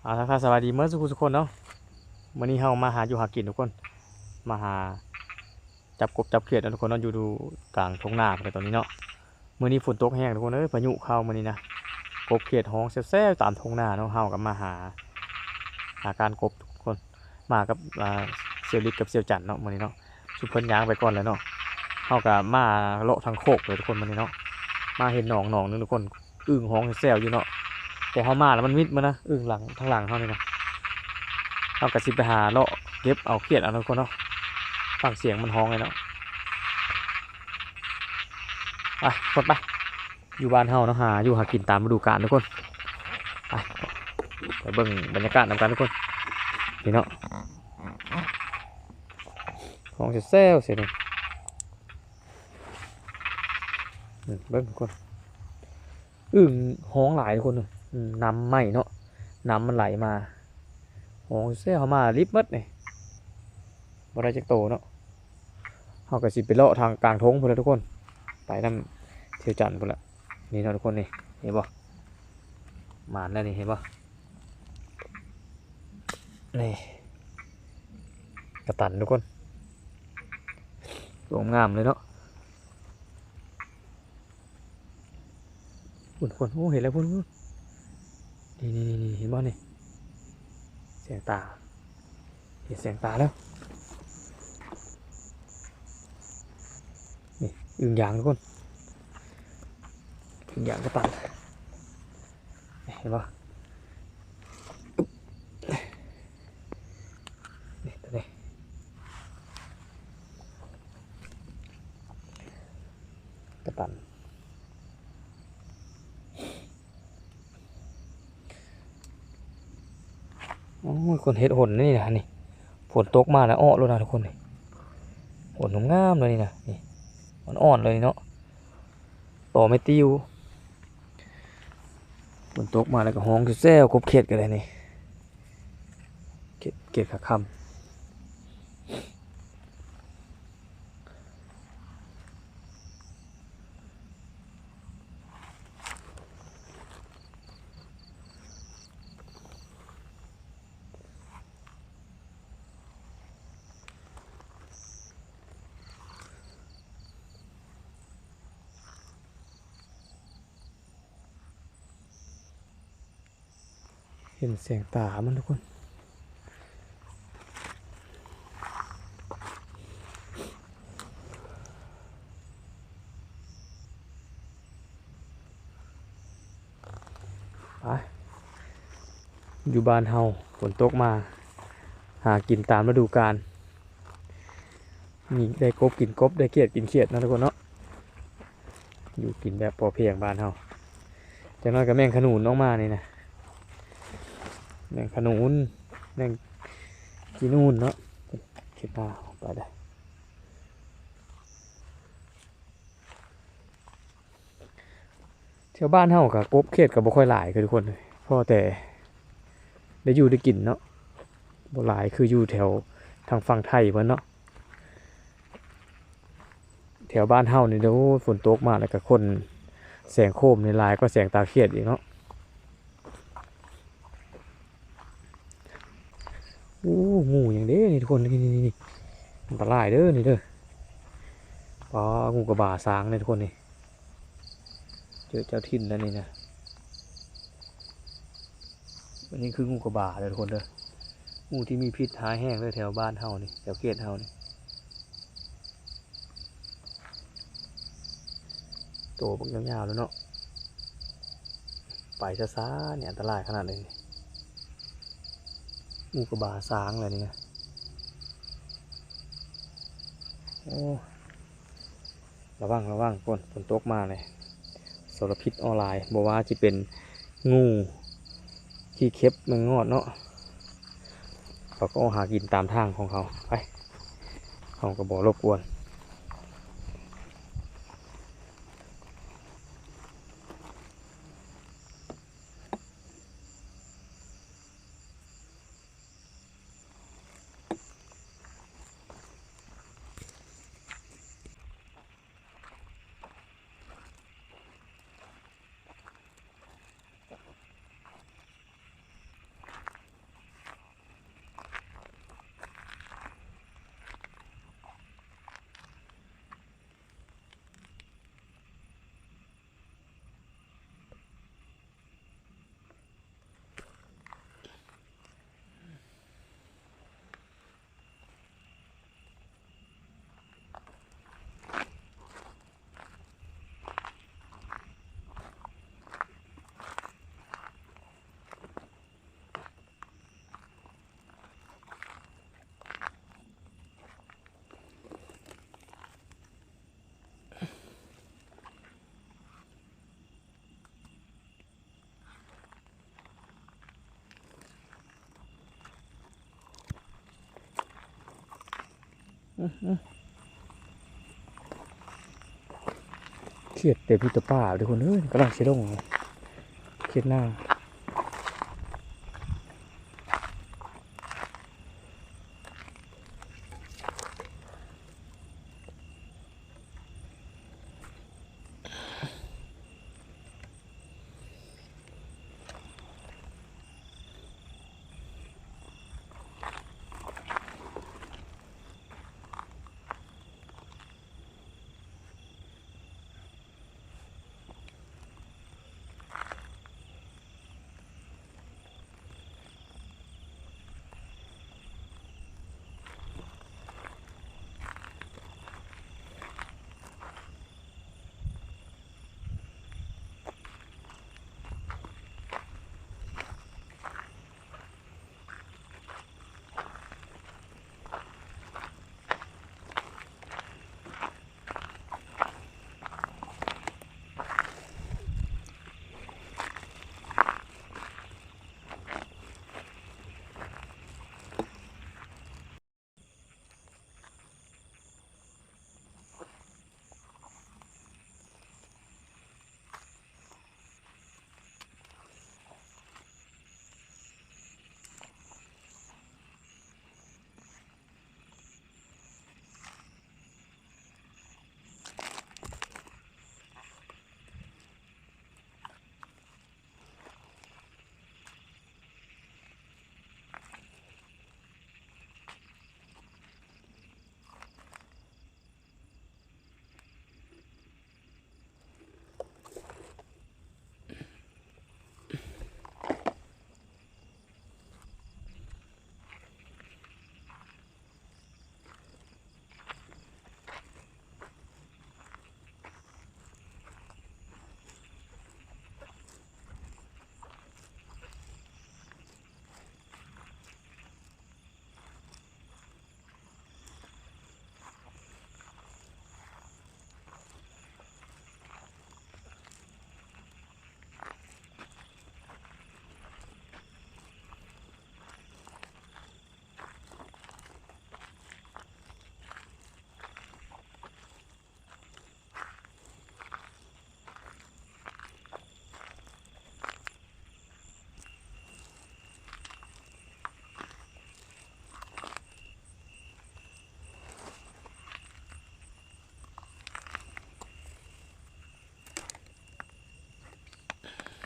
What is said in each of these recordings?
ອາ ທັກທາຍສະບາຍດີເໝິດສູ່ຜູ້ສູ່ຄົນເນາະ. ມື້ນີ້ເຮົາມາຫາຢູ່ຫາກິນທຸກຄົນ ມາຫາຈັບກົບຈັບຂຽດເນາະທຸກຄົນເນາະ ຢູ່ກາງທົ່ງນາພຸ້ນແຫຼະຕອນນີ້ເນາະ. ມື້ນີ້ຝົນຕົກແຮງທຸກຄົນເອີຍ ພາຍຸເຂົ້າມື້ນີ້ນະ. ກົບຂຽດຮ້ອງແຊວໆຕາມທົ່ງນາເນາະ. ເຮົາກໍມາຫາ ຫາການກົບທຸກຄົນ ມາກັບ ອ່າ ສ່ຽວລິດກັບສ່ຽວຈັນເນາະ ມື້ນີ້ເນາະ. ຊຸມເພິ່ນຍ່າງໄປກ່ອນແລ້ວເນາະ. ເຮົາກໍມາເລາະທາງໂຄກເລີຍທຸກຄົນມື້ນີ້ເນາະ. ມາເຫັນໜອງໜອງໜຶ່ງທຸກຄົນ ອຶ່ງຮ້ອງແຊວໆຢູ່ເນາະ. ແຕ່ເຮົາມາແລ້ວມັນມິດໝົດນະ ອຶ່ງຫຼັງ ທາງຫຼັງເຮົານີ້ນະ. ເຮົາກໍຊິໄປຫາເລາະເກັບເອົາຂຽດເອົາເນາະທຸກຄົນເນາະ. ຟັງສຽງມັນຮ້ອງເລີຍເນາະ. ໄປທຸກຄົນໄປ ຢູ່ບ້ານເຮົາເນາະ ຫາຢູ່ຫາກິນຕາມລະດູການທຸກຄົນ. ໄປ ໄປເບິ່ງບັນຍາກາດນຳກັນທຸກຄົນ. ນີ້ເນາະ ຮ້ອງແຊວໆໃສ່ນີ້. ອືມ ເບິ່ງທຸກຄົນ ອຶ່ງຮ້ອງຫຼາຍທຸກຄົນ. ອືມ ນ້ຳໃໝ່ເນາະ ນ້ຳມັນໄຫຼມາ ຮ້ອງແຊວໆ ເຮົາມາລິບໝົດນີ້ ບໍ່ໄດ້ຈັກໂຕເນາະ. ເຮົາກໍຊິໄປເລາະທາງກາງທົ່ງພຸ້ນແຫຼະທຸກຄົນ ໄປນຳທ່ຽວຈັນພຸ້ນແຫຼະ. ນີ້ເນາະທຸກຄົນ ນີ້ເຫັນບໍ່ ໝານແລ້ວນີ້ ເຫັນບໍ່ ນີ້ ກະຕັນທຸກຄົນ ໂຕງາມເລີຍເນາະ. ພຸ້ນທຸກຄົນ ໂອ້ ເຫັນແລ້ວພຸ້ນ ພຸ້ນ ນີ້ໆໆ ເຫັນບໍ່ນີ້ ແສງຕາ ເຫັນແສງຕາແລ້ວ. ນີ້ ອຶ່ງຢາງທຸກຄົນ ອຶ່ງຢາງກະຕັນ ເຫັນບໍ່ ນີ້ ຕົວນີ້ ກະຕັນ. ໂອ້ຍ ຄົນເຮັດຫົນນີ້ນະ ນີ້ ຝົນຕົກມາແລ້ວເອາະໂລດນະທຸກຄົນ ນີ້ ຫົນງາມໆເລີຍນີ້ນະ ນີ້ ອ່ອນໆເລີຍເນາະ ຕໍໄມ້ຕິ້ວ. ຝົນຕົກມາແລ້ວກໍຮ້ອງແຊວໆ ກົບຂຽດກໍໄດ້ນີ້ ຂຽດ ຂຽດຂາຄຳ. ເຫັນແສງຕາມັນທຸກຄົນ ໄປ ຢູ່ບ້ານເຮົາຝົນຕົກມາ ຫາກິນຕາມລະດູການ ມີໄດ້ກົບກິນກົບ ໄດ້ຂຽດກິນຂຽດເນາະທຸກຄົນເນາະ. ຢູ່ກິນແບບພໍພຽງບ້ານເຮົາ ຈັກໜ້ອຍກໍແມງຂະໜູນອອກມານີ້ນະ ແມງຂະໜູນ ແມງຂີ້ໜູນເນາະ ເຮັດໜ້າໄປໄດ້. ແຖວບ້ານເຮົາກໍກົບຂຽດກໍບໍ່ຄ່ອຍຫຼາຍຄືທຸກຄົນ ພໍແຕ່ໄດ້ຢູ່ໄດ້ກິນເນາະ ບໍ່ຫຼາຍຄືຢູ່ແຖວທາງຝັ່ງໄທເພິ່ນເນາະ. ແຖວບ້ານເຮົານີ້ເດີ ໂອ້ ຝົນຕົກມາແລ້ວກໍຄົນແສງໂຄມນີ້ຫຼາຍກວ່າແສງຕາຂຽດອີກເນາະ. ໂອ້ ງູຫຍັງເດ້ນີ້ທຸກຄົນ ນີ້ໆໆ ອັນຕະລາຍເດີນີ້ເດີ. ປາ ງູກະບາຊ້າງເດ້ທຸກຄົນນີ້ ເຈີເຈົ້າຖິ່ນແລ້ວນີ້ນະ. ອັນນີ້ຄືງູກະບາເດີທຸກຄົນເດີ ງູທີ່ມີພິດຮ້າຍແຮງເດີ ແຖວບ້ານເຮົານີ້ ແຖວເຂດເຮົານີ້ ໂຕບັກຍາວໆເລີຍເນາະ. ໄປຊ້າໆນີ້ອັນຕະລາຍຂະໜາດເລີຍ ງູກະບາຊ້າງແຫຼະນີ້ນະ. ໂອ້ ລະວັງ ລະວັງ ຝົນ ຝົນຕົກມາແຫຼະ ສາລະພິດອັນຕະລາຍ ບໍ່ວ່າຊິເປັນງູ ຂີ້ເຂັບ ແມງງອດເນາະ ເຂົາກໍອອກຫາກິນຕາມທາງຂອງເຂົາໄປ ເຮົາກໍບໍ່ລົບກວນ. ຂຽດແຕ່ມີແຕ່ປ່າທຸກຄົນເອີຍ ກຳລັງຊິລົງຂຽດນາ.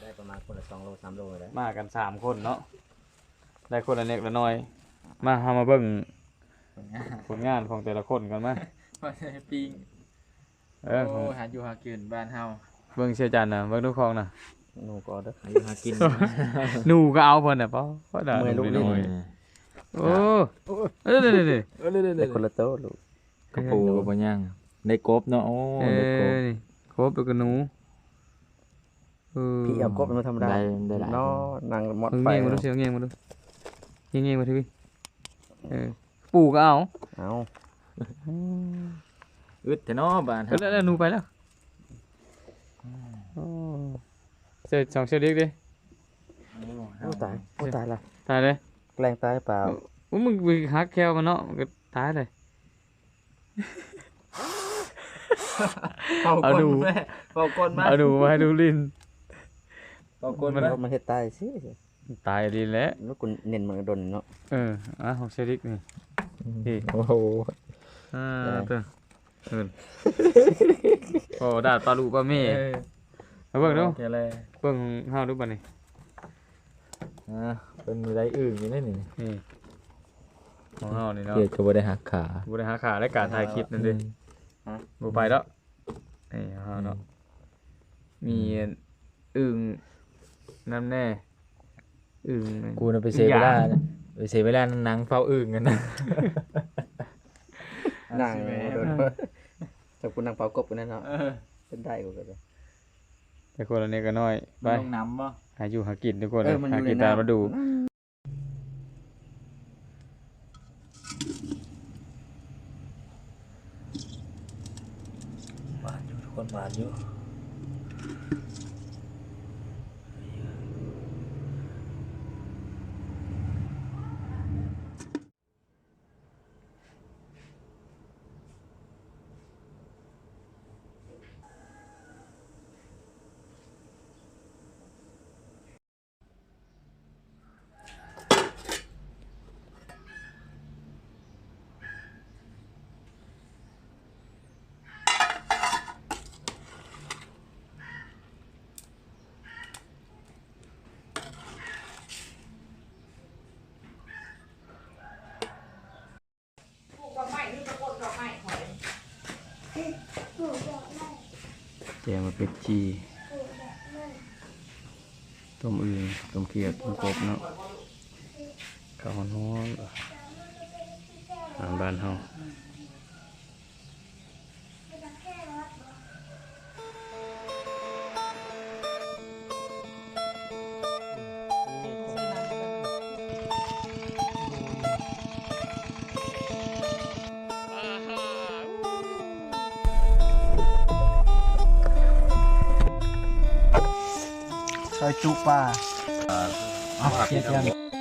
ໄດ້ປະມານຄົນລະສອງໂລ ສາມໂລນີ້ແຫຼະ ມາກັນສາມຄົນເນາະ ໄດ້ຄົນລະເລັກລະນ້ອຍ ມາ ເຮົາມາເບິ່ງຜົນງານ ຜົນງານຂອງແຕ່ລະຄົນກ່ອນມາ ວ່າຈະປີ້ງ ເອີ ໂອ້ ຫາຢູ່ຫາກິນບ້ານເຮົາ ເບິ່ງເຊຍຈັນນະ ເບິ່ງດູຂອງນະ ໜູກໍເດີ ຫາຢູ່ຫາກິນ ໜູກໍເອົາເພິ່ນນະ ປ້າດ ເມື່ອຍລູກຫຼິ້ນ ໂອ້ ເອີ ນີ້ໆໆ ໄດ້ຄົນລະໂຕລູກ ກະປູກໍບໍ່ຍັງ ໄດ້ກົບເນາະ ໂອ້ ເອີ ໄດ້ກົບ ນີ້ ກົບແລ້ວກໍໜູ ເອີ ພີ່ເອົາກົບມາທຳມະດາ ໄດ້ ໄດ້ຫຼາຍເນາະ ນັ່ງມອດໄຟ ເອີ ແງມາດູ ເຊຍ ແງມາດູ ແງມາທີວີ ເອີ ປູກໍເອົາ ເອົາ ອືມ ອຶດແທ້ເນາະບ້ານເຮົາ ເອີ ແລ້ວ ແລ້ວໜູໄປແລ້ວ ໂອ້ ເຊຍ ສອງເຊຍເດັກເດ້ ໂອ້ ຕາຍ ໂອ້ ຕາຍລະ ຕາຍເດ້ ແກລ້ງຕາຍເປົ່າ ໂອ້ ມຶງໄປຫັກແຂ້ວມັນເນາະ ມັນກໍຕາຍເລີຍ. ເອົາໜູ ເອົາກົນມາ ເອົາໜູມາໃຫ້ດູຫຼິ້ນ ເອົາກົນມາ ມັນເຮັດຕາຍຊິ ຕາຍອີ່ຫຼີແຫຼະ ແລ້ວກູເນັ້ນມັນດົນເນາະ ເອີ ອ່ະ ຂອງເຊລິກນີ້ ນີ້ ໂອ້ໂຫ ອ່າ ເອີ ໂອ້ ດາດປາລູປາເມ ເອີ ມາເບິ່ງດູ ເບິ່ງເຮົາດູບັດນີ້ ອ່າ ເພິ່ນມີໄດ້ອຶ່ງຢູ່ເດ້ນີ້ ນີ້ ຂອງເຮົານີ້ເນາະ ເຮັດກໍບໍ່ໄດ້ຫັກຂາ ບໍ່ໄດ້ຫັກຂາ ລາຍການຖ່າຍຄລິບນັ້ນເດ້ ອືມ ບໍ່ໄປດອກ ນີ້ຂອງເຮົາເນາະ ອືມ ມີອຶ່ງນຳແດ່ ອຶ່ງ ກູນະໄປເສຍເວລາ ອຶ່ງ ໄປເສຍເວລານັ່ງເຝົ້າອຶ່ງຫັ້ນນະ ນັ່ງ ແມ່ນ ເຈົ້າ ກູນັ່ງເຝົ້າກົບຫັ້ນນະເນາະ ເອີ ເປັນໄດ້ບໍ່ ແຕ່ຄົນລະເລັກລະນ້ອຍ ໄປ ມັນລົງນ້ຳບໍ່ ຫາຢູ່ຫາກິນທຸກຄົນ ເອີ ເລີຍ ມັນຢູ່ ຫາກິນຕາມລະດູ ໝານຢູ່ ທຸກຄົນ ໝານຢູ່. ແກງໝາກເປັດຈີ່ ຕົ້ມອຶ່ງ ຕົ້ມຂຽດ ຕົ້ມກົບເນາະ ເຂົ້າຮ້ອນໆ ອາຫານບ້ານເຮົາ. ຊອຍຈຸປາ ເອົາ ເຈັດຢ່າງ.